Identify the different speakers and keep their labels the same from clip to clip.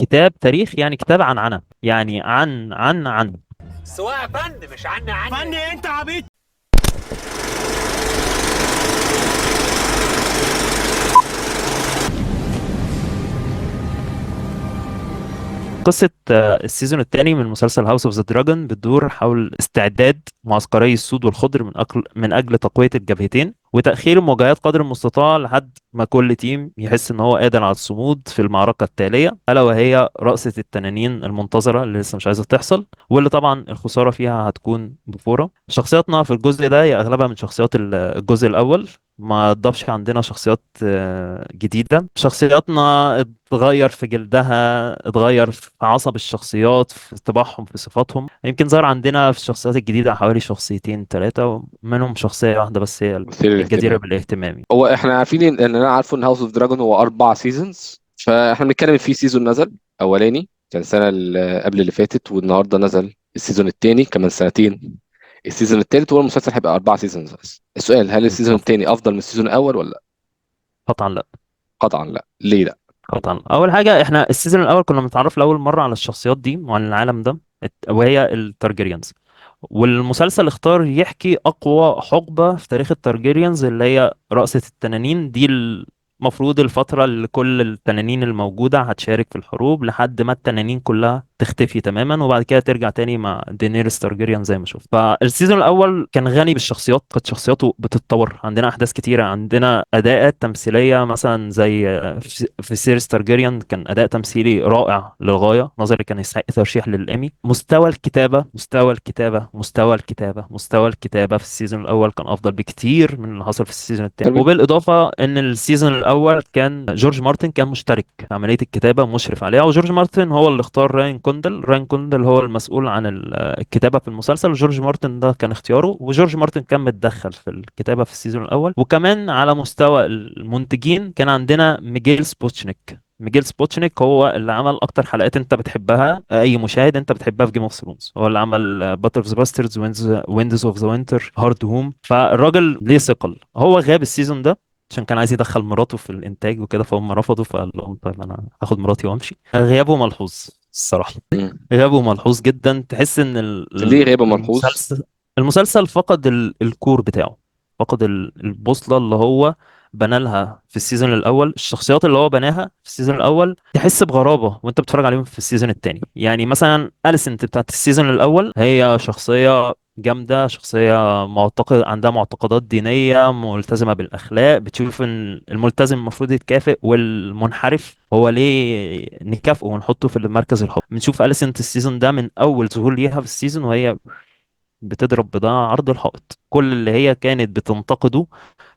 Speaker 1: كتاب تاريخ، يعني كتاب عن عنه، يعني عن عن عن
Speaker 2: سواء فن مش عن عن
Speaker 3: فني انت عبيط.
Speaker 1: قصة ال season الثاني من مسلسل House of the Dragon بتدور حول استعداد معسكري السود والخضر من أجل تقوية الجبهتين وتأخير المواجهات قدر المستطاع لحد ما كل team يحس إن هو قادر على الصمود في المعركة التالية، ألا وهي رقصة التنانين المنتظرة اللي لسه مش عايزة تحصل، واللي طبعا الخسارة فيها هتكون بفورة. شخصياتنا في الجزء ده هي أغلبها من شخصيات الجزء الأول، ما ضافش عندنا شخصيات جديدة. شخصياتنا اتغير في جلدها، اتغير في عصب الشخصيات، في طباعهم، في صفاتهم. يمكن ظهر عندنا في الشخصيات الجديدة حوالي شخصيتين 3، ومنهم شخصية واحدة بس هي
Speaker 4: مثير
Speaker 1: الجديرة
Speaker 4: للاهتمام.
Speaker 1: بالاهتمام.
Speaker 4: هو احنا عارفين ان انا عارفه ان House of Dragon هو 4 seasons، فاحنا بنتكلم في season نزل اولاني كان السنة اللي قبل اللي فاتت، والنهارده نزل ال season الثاني كمان سنتين، ال season الثالث، والمسلسل هيبقى 4 seasons بس. السؤال، هل ال season الثاني افضل من ال season الاول ولا لا؟
Speaker 1: قطعا لا.
Speaker 4: قطعا لا. ليه لا؟
Speaker 1: قطعا. اول حاجة، احنا ال season الاول كنا بنتعرف لاول مرة على الشخصيات دي وعن العالم ده، وهي التارجيريانز، والمسلسل اختار يحكي اقوى حقبة في تاريخ التارجيريانز اللي هي رقصه التنانين دي. المفروض الفترة اللي كل التنانين الموجودة هتشارك في الحروب لحد ما التنانين كلها تختفي تماما، وبعد كده ترجع تاني مع دينيريس تارجيريان زي ما شفت. فال season الأول كان غني بالشخصيات، كانت شخصياته بتتطور، عندنا أحداث كتيرة، عندنا أداءات تمثيلية مثلا زي في سيريس تارجيريان كان أداء تمثيلي رائع للغاية، نظري كان يستحق ترشيح للإيمي. مستوى الكتابة، مستوى الكتابة، مستوى الكتابة، مستوى الكتابة في ال season الأول كان أفضل بكتير من اللي حصل في ال season الثاني. وبالإضافة إن ال season الأول كان جورج مارتن كان مشترك في عملية الكتابة ومشرف عليها، وجورج مارتن هو اللي اختار راين كوندل. راين كوندل هو المسؤول عن الكتابة في المسلسل، وجورج مارتن ده كان اختياره، وجورج مارتن كان متدخل في الكتابة في ال season الأول. وكمان على مستوى المنتجين كان عندنا ميجيل سبوتشنيك. ميجيل سبوتشنيك هو اللي عمل اكتر حلقات انت بتحبها، اي مشاهد انت بتحبها في Game of Thrones، هو اللي عمل Battle of the Bastards، Winds of the Winter، Hardhome. فالراجل ليه ثقل. هو غاب ال season ده عشان كان عايز يدخل مراته في الانتاج وكده، فهم رفضوا، فقال لهم طيب انا هاخد مراتي وامشي. غيابه ملحوظ الصراحة، غيابه ملحوظ جدا. تحس ان
Speaker 4: ليه غيابه ملحوظ؟
Speaker 1: المسلسل فقد ال core بتاعه، فقد البوصلة اللي هو بنى لها في ال season الاول. الشخصيات اللي هو بناها في ال season الاول تحس بغرابة وانت بتتفرج عليهم في ال season الثاني. يعني مثلا أليسنت بتاعت ال season الاول هي شخصية جامدة، شخصية معتقد عندها معتقدات دينية، ملتزمة بالاخلاق، بتشوف ان الملتزم المفروض يتكافئ والمنحرف هو ليه نكافئه ونحطه في المركز الحب. بنشوف أليسنت ال season ده من اول ظهور ليها في ال season وهي بتضرب بضاعة عرض الحائط، كل اللي هي كانت بتنتقده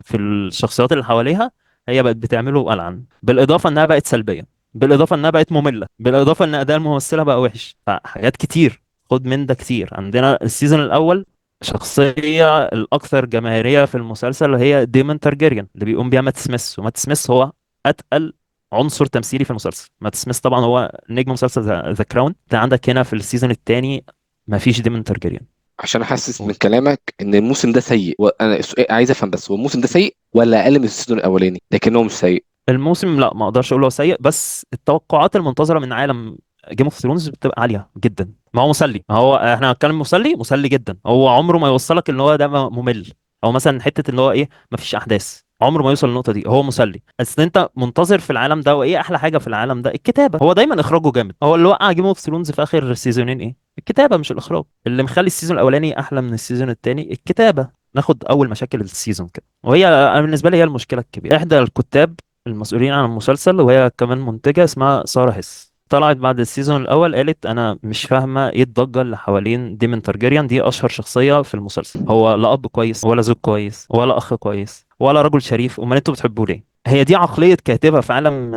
Speaker 1: في الشخصيات اللي حواليها هي بقت بتعمله قلعا. بالإضافة إنها بقت سلبية، بالإضافة إنها بقت مملة، بالإضافة إن أداء الممثلة بقى وحش. فحاجات كتير، خد من ده كتير. عندنا ال season الأول شخصية الأكثر جماهيرية في المسلسل هي ديمون تارجيريان اللي بيقوم بيها مات سميث، ومات سميث هو أتقل عنصر تمثيلي في المسلسل. مات سميث طبعا هو نجم مسلسل The Crown. انت عندك هنا في ال season الثاني مفيش ديمون تارجيريان.
Speaker 4: عشان احسس من كلامك ان الموسم ده سيء، وانا عايز افهم بس، هو الموسم ده سيء ولا اقل من ال season الاولاني؟ لكن هو مش سيء
Speaker 1: الموسم، لا ما اقدرش اقول هو سيء، بس التوقعات المنتظره من عالم Game of Thrones بتبقى عالية جدا. ما هو مسلي، ما هو احنا هنتكلم مسلي، مسلي جدا. هو عمره ما يوصلك ان هو ده ممل، او مثلا حتة ان هو ايه ما فيش احداث، عمره ما يوصل للنقطة دي. هو مسلي، بس انت منتظر في العالم ده. وايه احلى حاجة في العالم ده؟ الكتابة. هو دايما اخراجه جامد. هو اللي وقع Game of Thrones في اخر سيزونين ايه؟ الكتابة مش الاخراج. اللي مخلي ال season الاولاني احلى من ال season الثاني الكتابة. ناخد اول مشاكل ال season كده، وهي انا بالنسبة لي هي المشكلة الكبيرة. احدى الكتاب المسؤولين عن المسلسل وهي كمان منتجه اسمها ساره هيس، طلعت بعد ال season الاول قالت انا مش فاهمه ايه الضجة اللي حوالين ديمون تارجيريان، دي اشهر شخصية في المسلسل، هو لا اب كويس ولا زوج كويس ولا اخ كويس ولا رجل شريف، امال انتوا بتحبوه ليه؟ هي دي عقلية كاتبه في عالم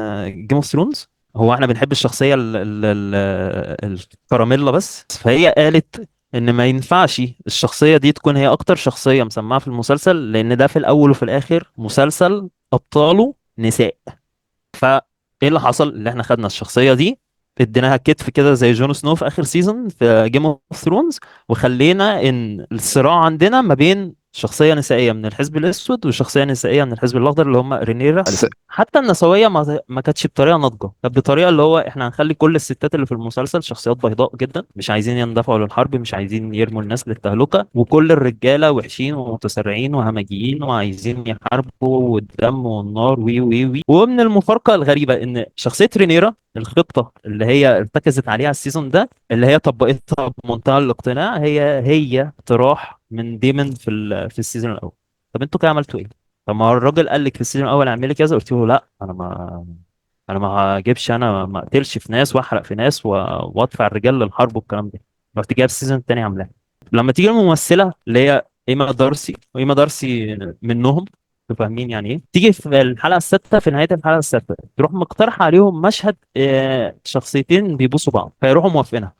Speaker 1: Game of Thrones. هو احنا بنحب الشخصية الكراميلا بس. فهي قالت ان ما ينفعش الشخصية دي تكون هي اكتر شخصية مسمعه في المسلسل، لان ده في الاول وفي الاخر مسلسل ابطاله نساء. فايه اللي حصل؟ اللي احنا خدنا الشخصية دي اديناها كتف كده زي جون سنو في اخر season في Game of Thrones، وخلينا ان الصراع عندنا ما بين شخصية نسائية من الحزب الاسود وشخصية نسائية من الحزب الاخضر اللي هم رينيرا. حتى النسوية ما كانتش بطريقة ناضجة، كانت بطريقة اللي هو احنا هنخلي كل الستات اللي في المسلسل شخصيات بيضاء جدا، مش عايزين يندفعوا للحرب، مش عايزين يرموا الناس للتهلكه، وكل الرجالة وحشين ومتسرعين وهمجيين وعايزين يحاربوا والدم والنار وي وي وي. ومن المفارقة الغريبة ان شخصية رينيرا، الخطة اللي هي ارتكزت عليها ال season ده، اللي هي طبقتها بمنتهى الاقتناع، هي اقتراح من ديمون في ال season الاول. طب انتوا كده عملتوا ايه؟ طب ما الراجل قال لك في ال season الاول اعملي كذا، قلت له لا انا ما هجيبش، انا ما اقتلش في ناس واحرق في ناس وادفع الرجال للحرب والكلام ده. رحت جايب ال season الثاني عاملاها. لما تيجي الممثلة اللي هي ايما دارسي، وايما دارسي منهم، انتوا فاهمين يعني ايه، تيجي في الحلقة السادسة، في نهاية الحلقة السادسة تروح مقترحه عليهم مشهد شخصيتين بيبوسوا بعض، فيروحوا موافقينها.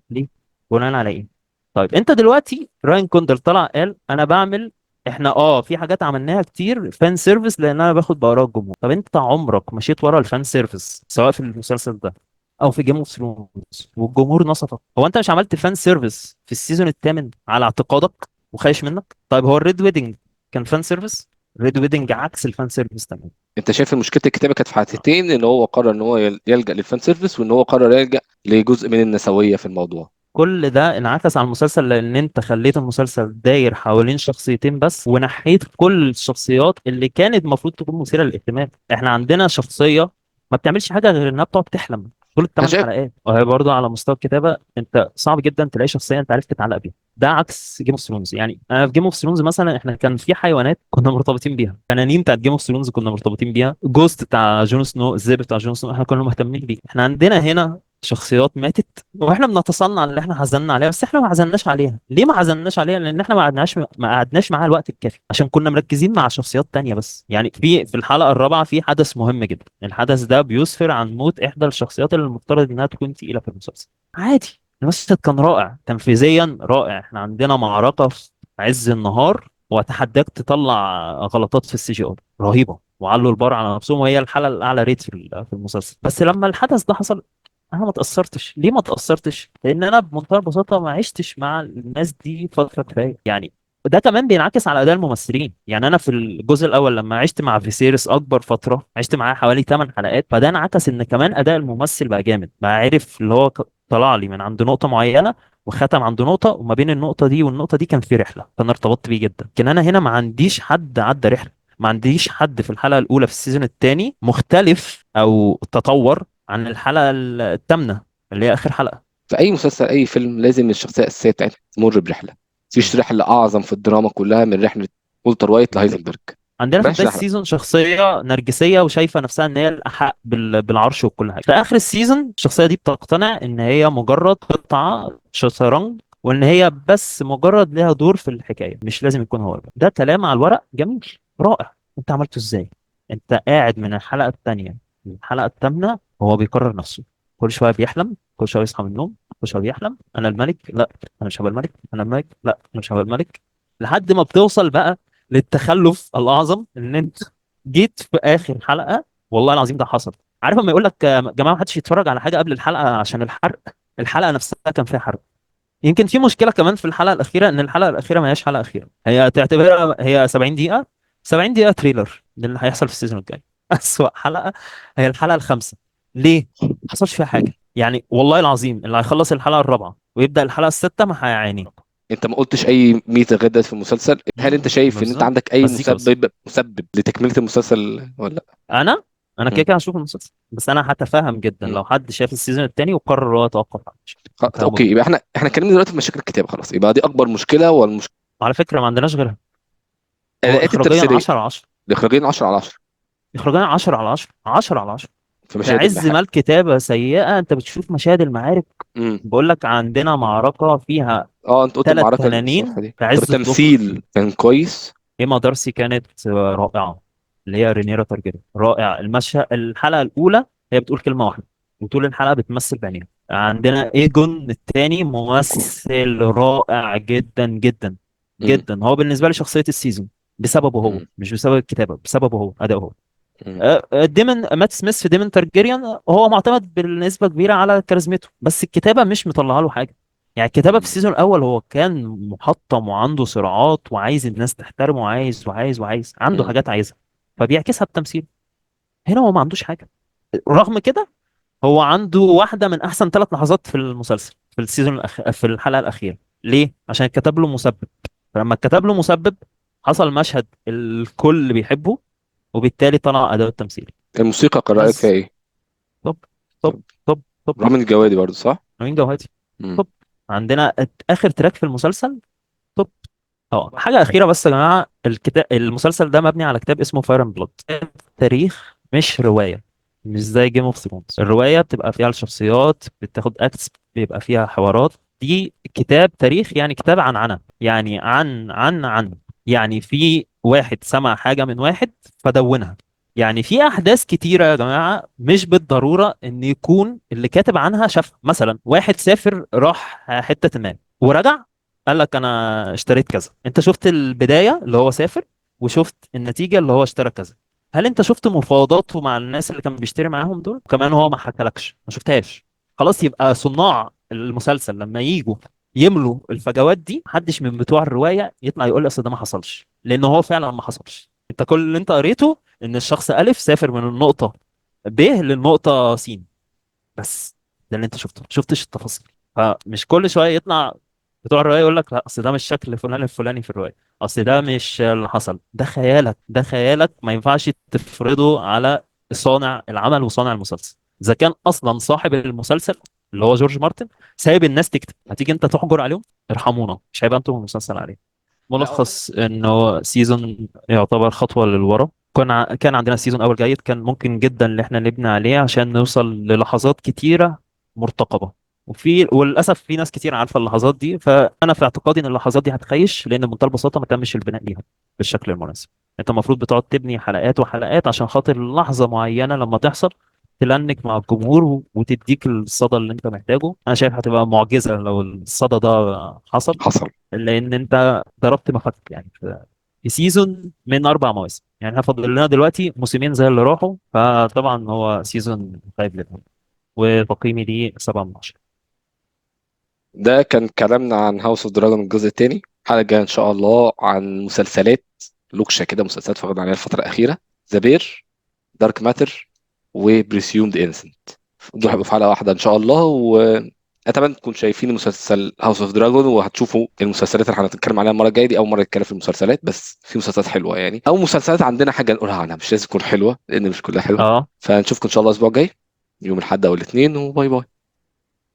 Speaker 1: ليه؟ بناء على ايه؟ طيب انت دلوقتي راين كوندل طلع قال انا بعمل، احنا في حاجات عملناها كتير fan service لان انا باخد باراء الجمهور. طب انت عمرك مشيت ورا ال fan service سواء في المسلسل ده او في Game of Thrones والجمهور نصفك؟ هو انت مش عملت fan service في ال season الثامن على اعتقادك وخايش منك؟ طيب هو ال Red Wedding كان fan service؟ Red Wedding عكس ال fan service تماما.
Speaker 4: انت شايف مشكلة الكتابة كانت في حاجتين، ان هو قرر ان هو يلجأ لل fan service، وان هو قرر يلجأ لجزء من النسوية في الموضوع.
Speaker 1: كل ده انعكس على المسلسل، لان انت خليت المسلسل داير حوالين شخصيتين بس، ونحيت كل الشخصيات اللي كانت المفروض تكون مثيرة للاهتمام. احنا عندنا شخصية ما بتعملش حاجة غير انها بتقعد تحلم طول الثمان حلقات، وهي برضه على مستوى الكتابة انت صعب جدا تلاقي شخصية انت عرفت تتعلق بيها. ده عكس Game of Thrones. يعني انا في Game of Thrones مثلا احنا كان في حيوانات كنا مرتبطين بيها، تنانين بتاعت Game of Thrones كنا مرتبطين بيها، Ghost بتاع جون سنو، الذئب بتاع جون سنو، احنا كنا مهتمين بيه. احنا عندنا هنا شخصيات ماتت واحنا بنتصنع اللي احنا حزننا عليها، بس احنا ما حزناش عليها. ليه ما حزناش عليها؟ لان احنا ما قعدناش معاها الوقت الكافي، عشان كنا مركزين مع شخصيات تانية بس. يعني في الحلقة الرابعة في حدث مهم جدا، الحدث ده بيسفر عن موت احدى الشخصيات اللي المفترض انها تكون تقيلة في المسلسل. عادي، المشهد كان رائع تنفيذيا رائع. احنا عندنا معركة في عز النهار، واتحداك تطلع غلطات في ال CGI رهيبة، وعلوا البار على نفسهم، وهي الحلقة الاعلى rate في المسلسل. بس لما الحدث ده حصل انا ما تاثرتش. ليه ما تاثرتش؟ لان انا بمنتهى البساطة ما عشتش مع الناس دي فترة كفاية. يعني ده كمان بينعكس على اداء الممثلين. يعني انا في الجزء الاول لما عشت مع فيسيرس اكبر فترة، عشت معاه حوالي 8 حلقات، فده انعكس ان كمان اداء الممثل بقى جامد، بقى عارف اللي هو طلع لي من عند نقطة معينة وختم عند نقطة، وما بين النقطة دي والنقطة دي كان في رحله، فانا ارتبطت بيه جدا. لكن انا هنا ما عنديش حد عدى رحله، ما عنديش حد في الحلقة الاولى في ال season الثاني مختلف او تطور عن الحلقة الثامنة اللي هي اخر حلقة.
Speaker 4: في اي مسلسل اي فيلم لازم الشخصية الاساسية بتاعتها تمر برحله. مفيش رحله اعظم في الدراما كلها من رحله والتر وايت لهايزنبرج.
Speaker 1: عندنا في بداية ال season شخصية نرجسية وشايفه نفسها ان هي الاحق بالعرش وكل حاجة. في اخر ال season الشخصية دي بتقتنع ان هي مجرد قطعه شطرنج، وان هي بس مجرد لها دور في الحكاية، مش لازم يكون هو. ده كلام على الورق جميل رائع، انت عملته ازاي؟ انت قاعد من الحلقة الثانية للحلقة الثامنة هو بيكرر نفسه كل شوية، بيحلم كل شوية، يصحى من النوم كل شوية بيحلم، انا الملك، لا انا مش هبقى الملك، انا الملك، لا انا مش هبقى الملك، لحد ما بتوصل بقى للتخلف الاعظم ان انت جيت في اخر حلقة. والله العظيم ده حصل. عارف لما يقول لك يا جماعة ما حدش يتفرج على حاجة قبل الحلقة عشان الحرق، الحلقة نفسها كان فيها حرق. يمكن في مشكلة كمان في الحلقة الاخيرة، ان الحلقة الاخيرة ما هياش حلقة اخيرة، هي تعتبرها هي 70 دقيقة، 70 دقيقة trailer للي هيحصل في ال season الجاي. اسوأ حلقة هي الحلقة الخامسة. ليه؟ ما حصلش فيها حاجة. يعني والله العظيم اللي هيخلص الحلقة الرابعة ويبدا الحلقة السادسة ما هيعاني.
Speaker 4: انت ما قلتش اي ميزة غير ده في المسلسل. هل انت شايف ان انت عندك اي مسبب لتكملة المسلسل ولا لا؟
Speaker 1: انا كده كده هشوف المسلسل، بس انا هتفهم جدا لو حد شاف ال season الثاني وقرر هو يتوقف.
Speaker 4: okay، يبقى احنا اتكلمنا دلوقتي في مشاكل الكتابة، خلاص يبقى دي اكبر مشكلة. والمشكلة
Speaker 1: على فكرة ما عندناش غيرها. اخراجيا 10 على 10،
Speaker 4: الاخراجيا 10 على 10،
Speaker 1: اخراجيا 10 على 10، 10 على 10. في عز ما الكتابة سيئه انت بتشوف مشاهد المعارك. بقول لك عندنا معركة فيها
Speaker 4: انت قلت المعركة
Speaker 1: تنانين في عز
Speaker 4: التمثيل كان كويس.
Speaker 1: ايما دارسي كانت رائعة، اللي هي رينيرا تارجيريان رائع. المشهد الحلقة الاولى هي بتقول كلمة واحدة وطول الحلقة بتمثل بعينيها. عندنا ايجون الثاني ممثل رائع جدا جدا جدا. هو بالنسبة لي شخصية ال season بسببه هو، مش بسبب الكتابة، بسببه هو، اداؤه هو. ديمن مات سميث في ديمن تارجيريان هو معتمد بالنسبة كبيرة على كاريزمته، بس الكتابة مش مطلعه له حاجة. يعني الكتابة في ال season الاول هو كان محطم وعنده صراعات وعايز الناس تحترمه وعايز وعايز وعايز، عنده حاجات عايزها فبيعكسها بتمثيل. هنا هو ما عندوش حاجة. رغم كده هو عنده واحدة من احسن 3 لحظات في المسلسل، في ال season في الحلقة الاخيرة. ليه؟ عشان كتب له مسبب. فلما كتب له مسبب حصل مشهد الكل بيحبه، وبالتالي طلع اداء التمثيل.
Speaker 4: الموسيقى كان رايك فيها ايه؟
Speaker 1: طب طب طب طب
Speaker 4: رامين جوادي برضه صح؟
Speaker 1: رامين جوادي. طب عندنا اخر track في المسلسل. طب حاجة اخيرة بس يا جماعة، المسلسل ده مبني على كتاب اسمه Fire and Blood، تاريخ مش رواية، مش زي Game of Thrones. الرواية بتبقى فيها الشخصيات بتاخد acts، بيبقى فيها حوارات. دي كتاب تاريخ، يعني كتاب عن عنه، يعني عن عن عن، يعني في واحد سمع حاجة من واحد فدونها. يعني في احداث كتيرة يا جماعة مش بالضرورة ان يكون اللي كاتب عنها شافها. مثلا واحد سافر راح حتة ما ورجع قال لك انا اشتريت كذا، انت شفت البداية اللي هو سافر وشفت النتيجة اللي هو اشترى كذا. هل انت شفت مفاوضاته مع الناس اللي كان بيشتري معاهم دول؟ كمان هو ما حكالكش، ما شفتهاش. خلاص، يبقى صناع المسلسل لما ييجوا يملوا الفجوات دي محدش من بتوع الرواية يطلع يقول اصل ده ما حصلش، لان هو فعلا ما حصلش. انت كل اللي انت قريته ان الشخص ألف سافر من النقطة ب للنقطة س، بس ده اللي انت شفته، ما شفتش التفاصيل. فمش كل شوية يطلع بتوع الرواية يقول لك لا اصل ده مش شكل فلان الفلاني في الرواية، اصل ده مش اللي حصل. ده خيالك، ده خيالك، ما ينفعش تفرضه على صانع العمل وصانع المسلسل. اذا كان اصلا صاحب المسلسل اللي هو جورج مارتن سايب الناس تكتب، هتيجي انت تحجر عليهم؟ ارحمونا، مش هيبقى انتم المسلسل عليه. ملخص انه season يعتبر خطوة للورا. كان عندنا season اول جيد، كان ممكن جدا ان احنا نبني عليه عشان نوصل للحظات كتيرة مرتقبه، وللاسف في ناس كتير عارفه اللحظات دي. فانا في اعتقادي ان اللحظات دي هتخيش، لان بمنتهى البساطة ما تمش البناء ليها بالشكل المناسب. انت المفروض بتقعد تبني حلقات وحلقات عشان خاطر لحظة معينة لما تحصل تلنك مع الجمهور وتديك الصدى اللي انت محتاجه. انا شايف هتبقى معجزه لو الصدى ده حصل، لان انت ضربت مفك يعني في season من 4 مواسم، يعني احنا فاضل لنا دلوقتي موسمين زي اللي راحوا. فطبعا هو season خايب للأمل، وتقييمي ليه 7/10.
Speaker 4: ده كان كلامنا عن House of Dragon الجزء الثاني. الحلقة الجاية ان شاء الله عن مسلسلات لوكشه كده، مسلسلات اتفرجنا عليها الفترة الاخيرة، The Bear، Dark Matter، و Presumed Innocent. دول هيبقوا في حلقة واحدة ان شاء الله. واتمنى تكونوا شايفين مسلسل House of Dragon وهتشوفوا المسلسلات اللي هنتكلم عليها المرة الجاية. دي اول مرة نتكلم في المسلسلات، بس في مسلسلات حلوة يعني، او مسلسلات عندنا حاجة نقولها عنها، مش لازم تكون حلوة لان مش كلها حلوة. فنشوفكم ان شاء الله الاسبوع الجاي يوم الاحد او الاثنين، و bye bye.